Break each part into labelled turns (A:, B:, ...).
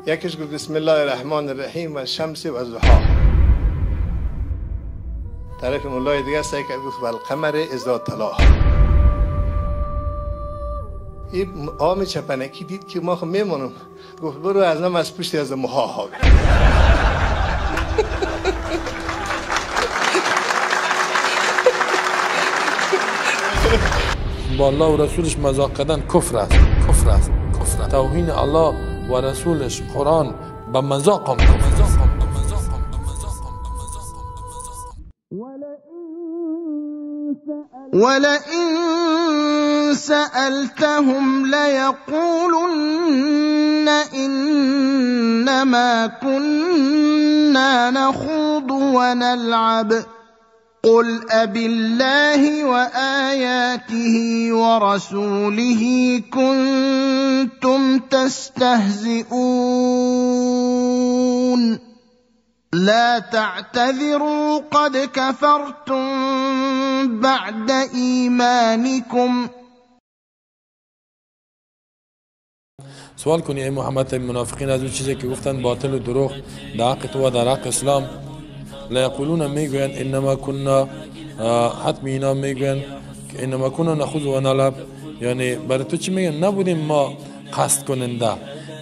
A: یکیش گفت بسم الله الرحمن الرحیم و شمس و ضحاها. طرف مولای دیگه سعی کرد گفت والقمر اذا طلاها. این عام چپنکی دید که ما خب میمونم، گفت برو از نم از پشت از موها.
B: با الله و رسولش مذاق کردن کفر است، کفر است، کفر است. توهین الله و رسولش قرآن به مذاق هم کفر است.
C: ولئن سألتهم ليقولن إنما كنا نخوض ونلعب قل أبالله وآياته ورسوله كنتم تستهزئون لا تعتذروا قد كفرتم بعد ایمانکم.
B: سوال کنی ای محمد منافقین از اون چیزی که گفتن باطل و دروغ در حق تو و در حق اسلام. لا یقولون میگوین انما كنا، حتمی اینا میگوین که انما كنا نخوض و نلعب، یعنی برای تو چی میگن؟ نبودیم ما قصد کننده،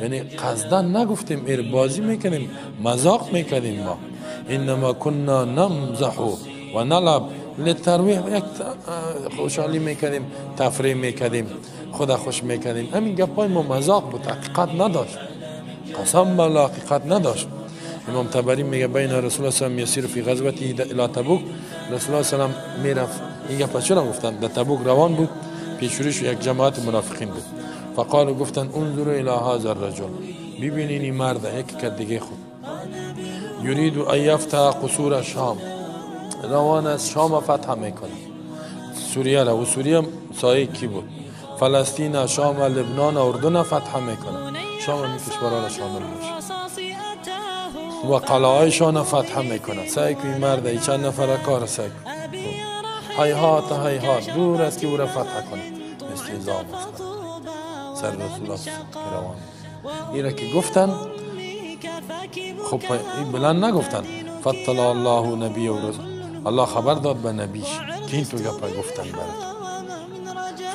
B: یعنی قصدا نگفتیم، ایر بازی میکنیم، مذاق میکردیم ما. انما كنا نمزح و نلعب للترویح، یک خوشحالی میکردیم، تفریح میکردیم، خدا خوش میکردیم. همین گپای ما مذاق بود، حقیقت نداشت، قسم بالله حقیقت نداشت. امام طبری میگه بین رسول الله صلی یسیر فی غزوته الی تبوک، رسول الله صلی میرفت، این گپ چرا گفتن؟ در تبوک روان بود، پیشروش یک جماعت منافقین بود. فقالوا گفتن انظروا الی هذا الرجل، ببینین این مرد یک که دیگه خود یرید ان یفتح قصور شام، روان از شام فتح میکنه، سوریه را، و سوریه سایه کی بود؟ فلسطین، شام، لبنان، اردن فتح میکنه، شام این کشورها را شامل میشه و قلعه‌شان فتح میکنه. سعی کن این مرد ای چند نفر کار سعی کن، هیهات هیهات، دور است که او را فتح کنه. استهزاء سر رسول الله روان این را که گفتن، خب این بلند نگفتن، فطلع الله نبی و رسول، الله خبر داد به نبیش که این تو گپا گفتن برات.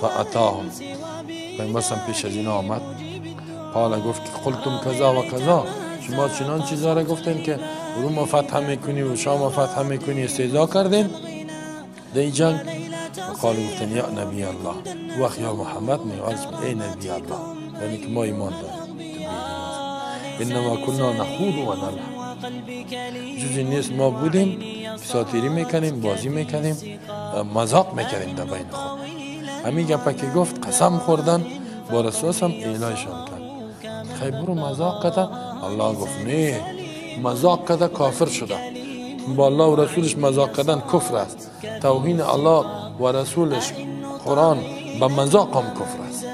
B: فاتاهم، پیامبر پیش از اینا آمد، قال گفت که قلتم کذا و کذا، شما چنان چیزا را گفتین که روم فتح میکنی و شام فتح میکنی، استهزا کردین در این جنگ. قال گفتن یا نبی الله، وقت یا محمد میگه ای نبی الله، یعنی که ما ایمان داریم. انما كنا نخوض و نلعب، جزی نیست ما بودیم ساتیری میکنیم، بازی میکنیم، مذاق میکنیم در بین خود. همین گپا که گفت قسم خوردن با رسول هم اعلایشان کرد، خیلی برو مذاق کده. الله گفت نه، مذاق کده کافر شده، با الله و رسولش مذاق کردن کفر است، توهین الله و رسولش قرآن به مذاق هم کفر است.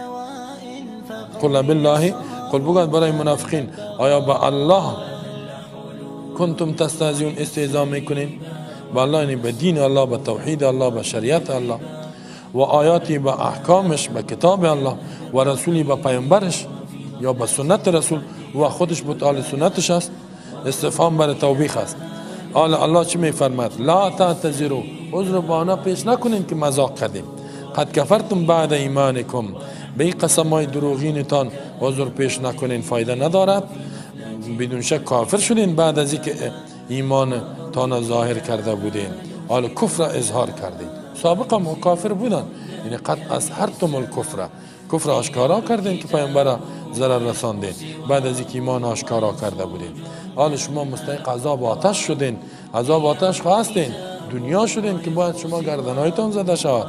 B: قل بالله، قل بگوید برای منافقین آیا با الله کنتم تستهزئون استهزا میکنین؟ با الله یعنی به دین الله، به توحید الله، به شریعت الله و آیاتی، به احکامش، به کتاب الله و رسولی، به پیامبرش یا به سنت رسول و خودش بود آل سنتش است. استفهام برای توبیخ است. آل الله چی میفرماد؟ لا تعتذروا، عذر بهانه پیش نکنین که مذاق کردیم. قد کفرتم بعد ایمانکم، به این قسم های دروغینتان عذر پیش نکنین، فایده ندارد. بدون شک کافر شدین بعد از اینکه ایمانتان ظاهر کرده بودین، حال کفر اظهار کردین. سابقا هم کافر بودن، یعنی قد اظهرتم الکفر، کفر آشکارا کردین که پیامبر ضرر رساندین بعد از اینکه ایمان آشکارا کرده بودین. حال شما مستحق عذاب آتش شدین، عذاب آتش خواستین، دنیا شدین که باید شما گردنهایتان زده شود.